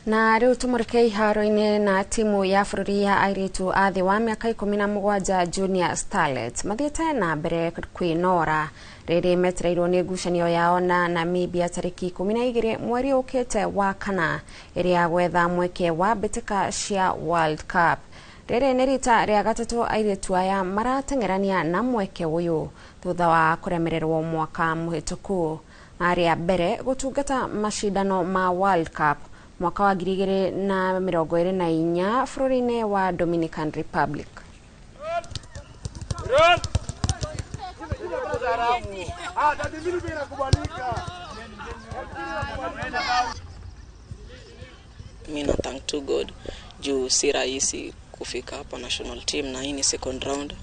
Na rĩu tũmũrĩke iharo-inĩ na timu ya bũrũri ya airĩtu a thĩ wa mĩaka 17 Junior Starlets mathiĩte na mbere kwĩnora rĩrĩ metereirwo nĩ ngucanio yao na Namibia tarĩki 12 mweri ũkĩte wa kana ĩrĩa gwetha mweke wa mbĩtĩka cia World Cup. Rĩrĩ nĩ rita rĩa gatatũ airĩtu aya marateng'erania na mweke ũyũ thutha wa kũremererwo mwaka mũhĩtũku. Marĩa mbere gũtungata macindano ma World Cup mwaka wa 2024 bũrũri-inĩ wa Dominican Republic. Mi na thank to God juu si rahisi kufika hapa national team na hii ni second round.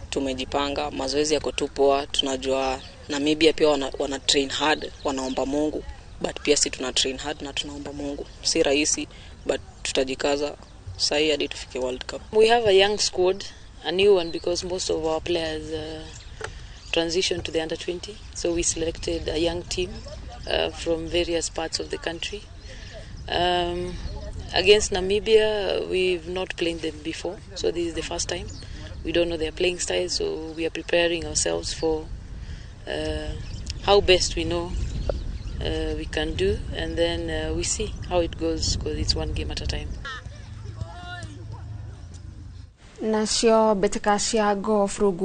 Tumejipanga, mazoezi yako tu poa, tunajua Namibia pia wana train hard, wanaomba Mungu, but pia si tuna train hard na tunaomba Mungu. Si rahisi but tutajikaza sahi hadi tufike World Cup. We have a young squad, a new one because most of our players transitioned to the under 20. So we selected a young team from various parts of the country. Against Namibia, we've not played them before, so this is the first time. We don't know their playing style, so we are preparing ourselves for how best we know we can do, and then we see how it goes because it's one game at a time. Nacio mbĩtĩka cia golf rungu